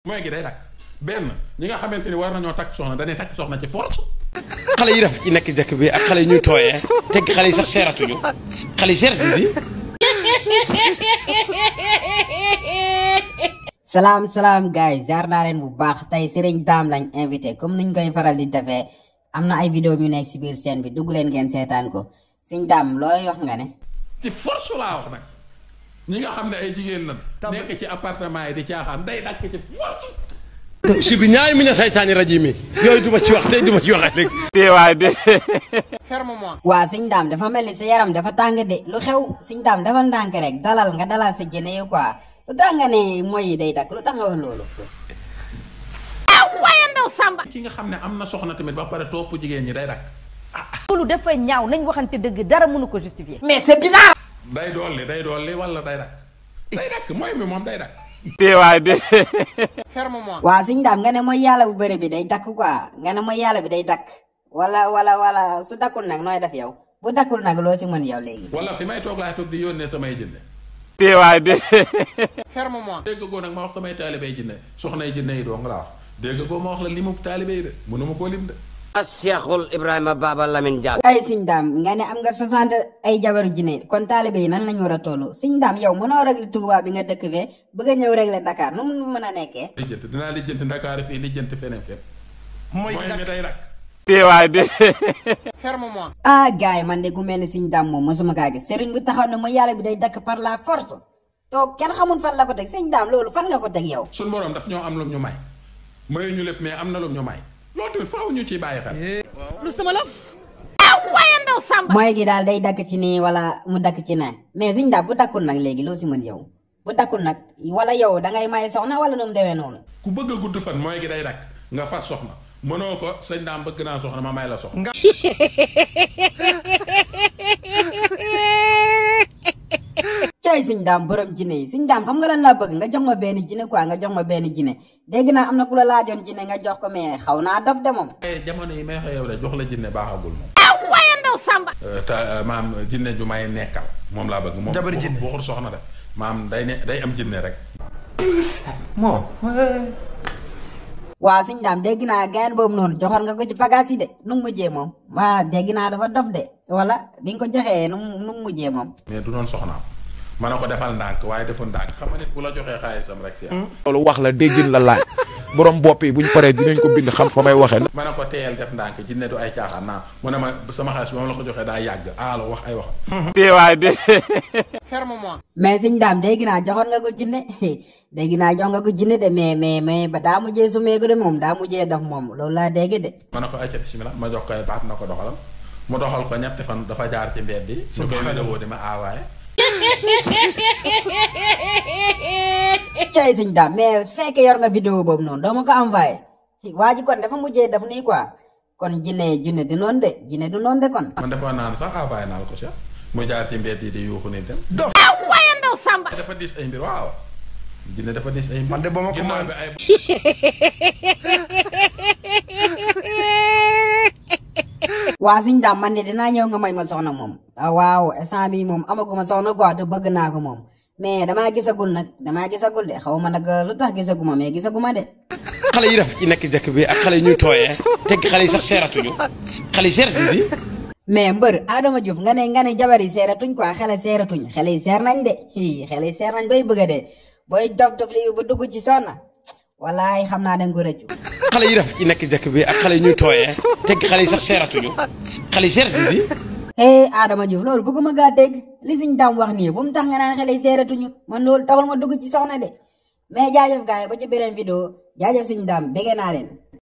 mooy gi day dakk benn ñi nga xamante ni war nañoo takk soxna dañuy takk soxna ci force. xale yi rafet yi nekk dëkk bi ak xale yi ñuy tooyee tegg xale yi sax seeratuñu xale yi seeratuñu di. salaam guys jaar naa leen bu baax tey Serigne Dame lañ invité comme niñ koy faral di defee am na ay vidéo ñu nekk si biir scène bi dugg leen ngeen seetaan ko Serigne Dame looy wax nga ne. ci force laa wax nag ñi nga xam ne ay jigéen lan nekk ci appartement yi di caaxaan day dakk ci force. si bi ñaay mi na saytaani rajo mi yooyu duma ci wax tey duma ci waxee rek. waay de. ferme-moi. waa Serigne Dame dafa mel ni sa yaram dafa tàng de lu xew Serigne Dame dafa ndànk rek dalal nga dalal sa jëne yi quoi. lu tax nga ne mooy day dakk lu tax nga wax loolu. waaye ndaw Samba. ki nga xam ne am na soxna tamit ba pare topp jigéen ñi day dakk. loolu dafa ñaaw nañ waxante dëgg dara mënu ko justifier. mais c'est bizarre. day dolli wala day dakk. day dakk mooy mi moom day dakk. waay de. ferme-moi. waa Serigne Dame nga ne mooy yàlla bu bëri bi day dakk quoi nga ne mooy yàlla bi day dakk wala su dakkul nag nooy def yow bu dakkul nag loo si mën yow léegi. wala fi may toog laay toog di yónnee samay jënde. waay de. ferme-moi. dégg goo nag ma wax samay taalibey jinne soxnay jinne yi doo nga laa wax dégg goo ma wax la limu taalibey yi de mënuma koo lim de. Cheikhul Ibrahima Baba Lamine Diack. ay Serigne Dame nga ne am nga 60 ay jabaru jinne kon taalibe yi nan lañu war a toll Serigne Dame yow mënoo régler Touba bi nga dëkk fee bëgg a ñëw régler Dakar nu mu mën a nekkee. lijjanti dinaa lijjanti Dakar fii lijjanti feneen fépp. mooy mi day rak. waay de. ferme-moi. ah gars yi man de ku mel ni Serigne Dame moom mosuma kaa gis Serigne bu taxaw ne mooy yàlla bi day dakk par la force toog kenn xamul fan la ko teg Serigne Dame loolu fan nga ko teg yow. suñ borom daf ñoo am lu ñu may mayu ñu lépp mais am na lu ñu may loolu tamit faaw ñu ciy bàyyi xel. lu sama la. waaye ndaw Samba. mooy gi daal day dakk ci nii wala mu dakk ci ne mais Serigne Dame bu dakkul nag léegi loo si mën yow bu dakkul nag wala yow dangay may soxna wala nu mu demee noonu. ku bëgg a gudd fan mooy gi day dakk nga fas soxna mënoo ko Serigne Dame bëgg naa soxna ma may la soxna. cay Serigne Dame borom jinne yi Serigne Dame xam nga lan laa bëgg nga jox ma benn jinne quoi nga jox ma benn jinne dégg naa am na ku la laajoon jinne nga jox ko mais xaw naa dof de moom. jamono yi may wax yow de jox la jinne baaxagul moom. waaye ndaw Samba. te maam jinne ju may nekkal moom laa bëgg. moom jabar jinne waxul soxna de maam day am jinne rek. moom. waa Serigne Dame dégg naa gain boobu noonu joxoon nga ko ci bagage yi de nu mu mujjee moom waa dégg naa dafa dof de wala bi nga ko joxee nu mu mujjee moom. mais du doon soxnaam ma ne ko defal ndànk waaye deful ndànk xam nga nit bu la joxee xaalisam rek si loolu wax la déggin la laaj borom bopp yi bu ñu paree dinañ ko bind xam fa may waxee. ma ne ko teyel def ndànk jinne du ay caaxaan naa mu ne ma sama xaalis moom la ko joxee daa yàgg aalo wax ay wax. waay de. ferme-moi. mais Serigne Dame dégg naa joxoon nga ko jinne dégg naa jox nga ko jinne de mais ba daa mujjee sumeeku de moom daa mujjee dof moom loolu laa dégg de. ma ne ko ayca bismillah ma jox koy baat na ko doxalal mu doxal ko ñetti fan dafa jaar ci mbedd yi. su koy vidéo di ma aawaay. cay Serigne Dame mais su fekkee yor nga vidéo boobu noonu doo ma ko envoyé waa ji kon dafa mujjee def nii quoi kon jinne du noonu de jinne du noonu de kon. man defoon naa ne sax envoyé naa la ko Cheikh mu jaar ci mbedd yi di yuuxu ni dem. waaye ndaw Samba. dafa dis ay mbir waaw. jinne dafa dis ay mbir. man de ba ma ko ginnaaw bi ay. waa Serigne Dame man de dinaa ñëw nga may ma soxna moom. waaw instant bii moom amaguma soxna quoi te bëgg naa ko moom mais damaa gisagul de xaw ma nag lu tax gisaguma mais gisaguma de. xale yi rafet yi nekk dëkk bi ak xale yi ñuy tooyee tegg xale yi sax seeratuñu xale yi seeratuñu di. mais mbër Adama Diouf nga ne jabar yi seeratuñ quoi xale yi seer nañ de xale yi seer nañ bay bëgg a dee booy dof li bu dugg ci soxna walaay xam naa danga ko rëccu. xale yi rafet yi nekk dëkk bi ak xale yi ñuy tooyee tegg xale yi sax seeratuñu xale yi seeratuñu di. Adama Diouf loolu bëgguma gaa dégg li Serigne Dame wax nii bu mu tax nga naan xale yi seeratuñu man loolu taxul ma dugg ci soxna de mais jaajëf gars yi ba ci beneen vidéo jaajëf Serigne Dame bëgg naa leen.